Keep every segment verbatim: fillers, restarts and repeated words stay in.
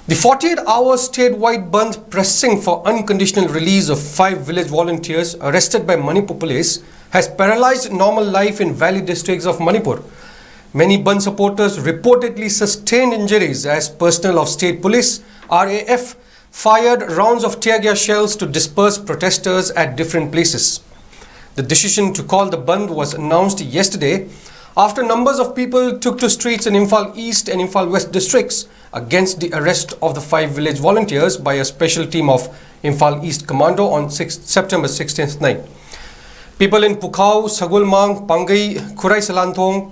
The forty-eight hour statewide bandh pressing for unconditional release of five village volunteers arrested by Manipur police has paralyzed normal life in valley districts of Manipur. Many bandh supporters reportedly sustained injuries as personnel of state police, R A F, fired rounds of tear gas shells to disperse protesters at different places. The decision to call the bandh was announced yesterday after numbers of people took to streets in Imphal East and Imphal West districts against the arrest of the five village volunteers by a special team of Imphal East Commando on sixth, September sixteenth night. People in Pukhao, Sagolmang, Pangai, Khurai Salanthong,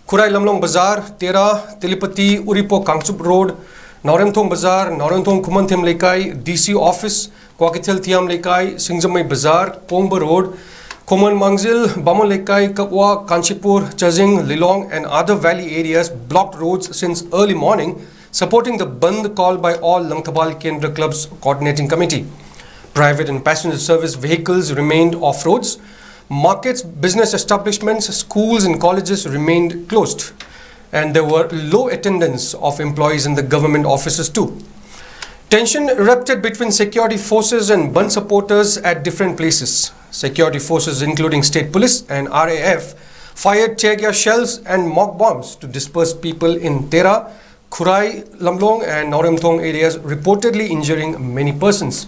Khurai Lamlong Bazar, Tera, Tilipati, Uripok Kangchup Road, Naoremthong Bazar, Naoremthong Khumanthem Leikai, D C Office, Kwakithel Thiam Leikai, Singjamei Bazar, Kongba Road, Khomon Mangzil, Bamon Leikai, Kapwa, Kanchipur, Chazing, Lilong, and other valley areas blocked roads since early morning, supporting the bandh called by all Langthabal Kendra Clubs Coordinating Committee. Private and passenger service vehicles remained off roads. Markets, business establishments, schools, and colleges remained closed. And there were low attendance of employees in the government offices too. Tension erupted between security forces and bandh supporters at different places. Security forces, including state police and R A F, fired tear gas shells and mock bombs to disperse people in Tera, Khurai, Lamlong, and Naoremthong areas, reportedly injuring many persons.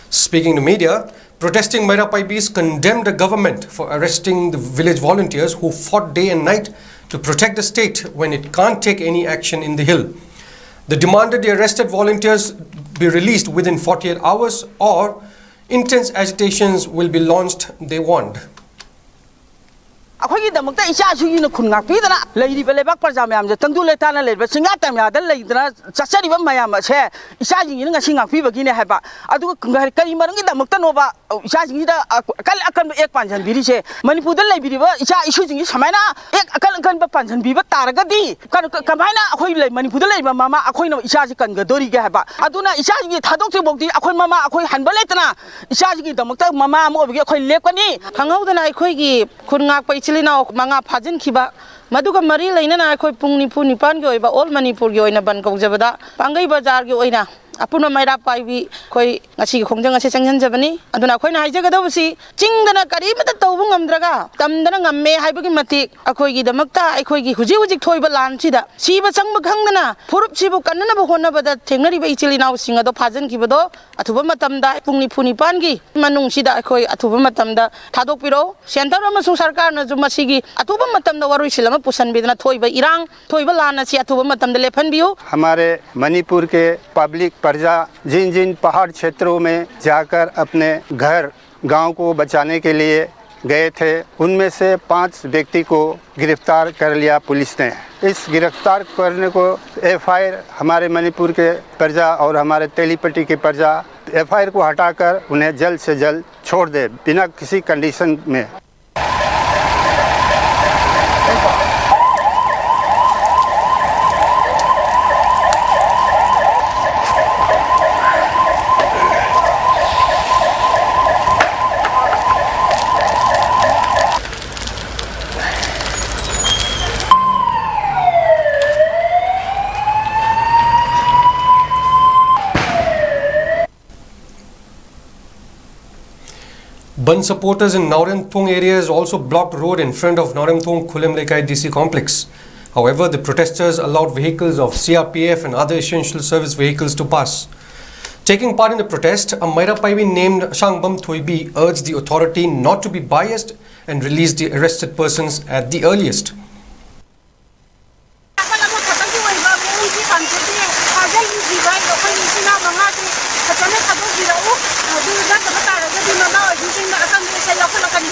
Speaking to media, protesting Meira Paibis condemned the government for arresting the village volunteers who fought day and night to protect the state when it can't take any action in the hill. They demanded the arrested volunteers be released within forty-eight hours or intense agitations will be launched, they warned. ꯑꯩꯈꯣꯏꯒꯤꯗꯃꯛꯇ ꯏꯆꯥꯁꯨꯒꯤꯅ ꯈꯨꯟ ꯉꯥꯛꯄꯤꯗꯅ ꯂꯩꯔꯤꯕ ꯂꯩꯕꯥꯛ ꯄ꯭ꯔꯖꯥ ꯃꯌꯥꯝꯁꯦ ꯇꯪꯗꯨ ꯂꯩꯇꯥꯅ ꯂꯩꯔꯤꯕ ꯆꯤꯡꯌꯥ ꯇꯝꯌꯥꯗ ꯂꯩꯗꯅ ꯆꯠꯆꯔꯤꯕ ꯃꯌꯥꯝ ꯑꯁꯦ ꯏꯆꯥꯁꯤꯡꯁꯤꯅ ꯉꯁꯤ ꯉꯥꯛꯄꯤꯕꯒꯤꯅꯦ ꯍꯥꯏꯕ꯫ ꯑꯗꯨꯒ ꯀꯔꯤ ꯃꯔꯝꯒꯤꯗꯃꯛꯇꯅꯣꯕ ꯏꯆꯥꯁꯤꯡꯁꯤꯗ ꯑꯀꯜ ꯑꯀꯟꯕ ꯑꯦꯛ ꯄꯥꯟꯁꯤꯟꯕꯤꯔꯤꯁꯦ? ꯃꯅꯤꯄꯨꯔꯗ ꯂꯩꯕꯤꯔꯤꯕ ꯏꯆꯥ ꯏꯁꯨꯁꯤꯡꯁꯤ ꯁꯨꯃꯥꯏꯅ ꯑꯦꯛ ꯑꯀꯟ ꯑꯀꯟꯕ ꯄꯥꯟꯁꯤꯟꯕꯤꯕ ꯇꯥꯔꯒꯗꯤ ꯀꯃꯥꯏꯅ ꯑꯩꯈꯣꯏ ꯃꯅꯤꯄꯨꯔꯗ ꯂꯩꯔꯤꯕ ꯃꯃꯥ ꯑꯩꯈꯣꯏꯅ ꯏꯆꯥꯁꯤ ꯀꯟꯒꯗꯣꯔꯤꯒꯦ ꯍꯥꯏꯕ? ꯑꯗꯨꯅ ꯏꯆꯥꯁꯤꯡꯁꯤ ꯊꯥꯗꯣꯛꯇ꯭ꯔꯤꯐꯥꯎꯗꯤ ꯑꯩꯈꯣꯏ ꯃꯃꯥ ꯑꯩꯈꯣꯏ ꯍꯟꯕ ꯂꯩꯇꯅ ꯏꯆꯥꯁꯤꯡꯒꯤꯗꯃꯛꯇ ꯃꯃꯥ ꯑꯃ ꯑꯣꯏꯕꯒꯤ ꯑꯩꯈꯣꯏ ꯂꯦꯞꯀꯅꯤ꯫ ꯈꯪꯍꯧꯗꯅ ꯑꯩꯈꯣꯏꯒꯤ ꯈꯨꯟ ꯉꯥꯛꯄ ꯏꯆꯤꯜ ꯏꯅꯥꯎ ꯃꯉꯥ ꯐꯥꯖꯤꯟꯈꯤꯕ ꯃꯗꯨꯒ ꯃꯔꯤ ꯂꯩꯅꯅ ꯑꯩꯈꯣꯏ ꯄꯨꯡ ꯅꯤꯐꯨ ꯅꯤꯄꯥꯟꯒꯤ ꯑꯣꯏꯕ ꯑꯣꯜ ꯃꯅꯤꯄꯨꯔꯒꯤ ꯑꯣꯏꯅ ꯕꯟ ꯀꯧꯖꯕꯗ ꯄꯥꯡꯒꯩ ꯕꯖꯥꯔꯒꯤ ꯑꯣꯏꯅ ꯑꯄꯨꯟꯕ ꯃꯩꯔꯥ ꯄꯥꯏꯕꯤ ꯑꯩꯈꯣꯏ ꯉꯁꯤꯒꯤ ꯈꯣꯡꯖꯪ ꯑꯁꯤ ꯆꯪꯁꯤꯟꯖꯕꯅꯤ꯫ ꯑꯗꯨꯅ ꯑꯩꯈꯣꯏꯅ ꯍꯥꯏꯖꯒꯗꯧꯕꯁꯤ, ꯆꯤꯡꯗꯅ ꯀꯔꯤꯃꯠꯇ ꯇꯧꯕ ꯉꯝꯗ꯭ꯔꯒ ꯇꯝꯗꯅ ꯉꯝꯃꯦ ꯍꯥꯏꯕꯒꯤ ꯃꯇꯤꯛ ꯑꯩꯈꯣꯏꯒꯤꯗꯃꯛꯇ ꯑꯩꯈꯣꯏꯒꯤ ꯍꯧꯖꯤꯛ ꯍꯧꯖꯤꯛ ꯊꯣꯛꯏꯕ ꯂꯥꯟꯁꯤꯗ ꯁꯤꯕ ꯆꯪꯕ ꯈꯪꯗꯅ ꯐꯨꯔꯨꯞꯁꯤꯕꯨ ꯀꯟꯅꯅꯕ ꯍꯣꯠꯅꯕꯗ ꯊꯦꯡꯅꯔꯤꯕ ꯏꯆꯤꯜ ꯏꯅꯥꯎꯁꯤꯡ ꯑꯗꯣ ꯐꯥꯖꯤꯟꯈꯤꯕꯗꯣ ꯑꯊꯨꯕ ꯃꯇꯝꯗ ꯄꯨꯡ ꯅꯤꯐꯨ ꯅꯤꯄꯥꯟꯒꯤ ꯃꯅꯨꯡꯁꯤꯗ ꯑꯩꯈꯣꯏ ꯑꯊꯨꯕ ꯃꯇꯝꯗ ꯊꯥꯗꯣꯛꯄꯤꯔꯛꯎ꯫ ꯁꯦꯟꯇꯔ ꯑꯃꯁꯨꯡ ꯁꯔꯀꯥꯔꯅꯁꯨ ꯃꯁꯤꯒꯤ ꯑꯊꯨꯕ ꯃꯇꯝꯗ ꯋꯥꯔꯣꯏꯁꯤꯜ ꯑꯃ ꯄꯨꯁꯟꯕꯤꯗꯨꯅ ꯊꯣꯛꯏꯕ ꯏꯔꯥꯡ, ꯊꯣꯛꯏꯕ ꯂꯥꯟ ꯑꯁꯤ ꯑꯊꯨꯕ ꯃꯇꯝꯗ ꯂꯦꯞꯍꯟꯕꯤꯌꯨ꯫ हमारे मणिपुर के पब्लिक प्रजा जिन जिन पहाड़ क्षेत्रों में जाकर अपने घर गांव को बचाने के लिए गए थे, उनमें से पांच व्यक्ति को गिरफ्तार कर लिया पुलिस ने। इस गिरफ्तार करने को एफआईआर हमारे मणिपुर के प्रजा और हमारे तेलीपट्टी के प्रजा एफआईआर को हटाकर उन्हें जल्द से जल्द छोड़ दे, बिना किसी कंडीशन में। Bandh supporters in Naoremthong area has also blocked road in front of Naoremthong Khulem Leikai D C complex. However, the protesters allowed vehicles of C R P F and other essential service vehicles to pass. Taking part in the protest, a Meira Paibi named Shangbam Thoibi urged the authority not to be biased and release the arrested persons at the earliest. ꯅꯥꯀꯜ ꯑꯃꯈꯛꯇꯒꯤ ꯑꯣꯏꯕ ꯃꯑꯣꯡꯁꯤ ꯄꯥꯝꯖꯗꯦ꯫ ꯊꯥꯖꯤꯜꯂꯤꯕ ꯑꯩꯈꯣꯏ ꯏꯆꯤꯟ ꯏꯅꯥꯎ ꯃꯉꯥꯁꯤ ꯐꯖꯅ ꯊꯥꯗꯣꯛꯄꯤꯔꯛꯎ꯫ ꯑꯗꯨ ꯅꯠꯇꯕ ꯇꯥꯔꯒꯗꯤ ꯃꯃꯥ ꯑꯣꯏꯕꯤꯁꯤꯡꯗ ꯑꯀꯟꯕ ꯏꯁꯩ ꯂꯧꯈꯠꯂꯛꯀꯅꯤ꯫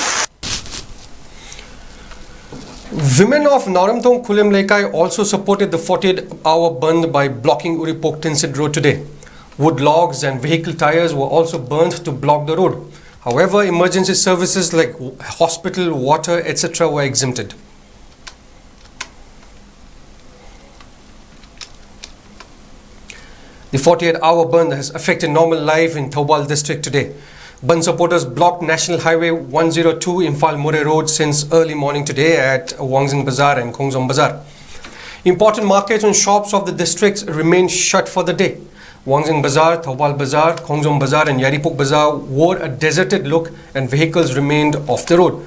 Women of Naoremthong Khulem Leikai also supported the forty-eight hour bandh by blocking Uripok Tinsit Road today. Wood logs and vehicle tires were also burned to block the road. However, emergency services like hospital, water, et cetera were exempted. The forty-eight hour bandh has affected normal life in Thoubal district today. Bandh supporters blocked National Highway one zero two Imphal Moreh Road since early morning today at Wangjing Bazar and Khongjom Bazar. Important markets and shops of the districts remained shut for the day. Wangjing Bazar, Thoubal Bazar, Khongjom Bazar, and Yairipok Bazar wore a deserted look, and vehicles remained off the road.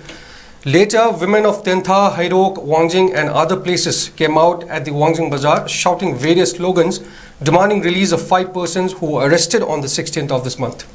Later, women of Tentha, Hairok, Wangjing, and other places came out at the Wangjing Bazar shouting various slogans demanding release of five persons who were arrested on the sixteenth of this month.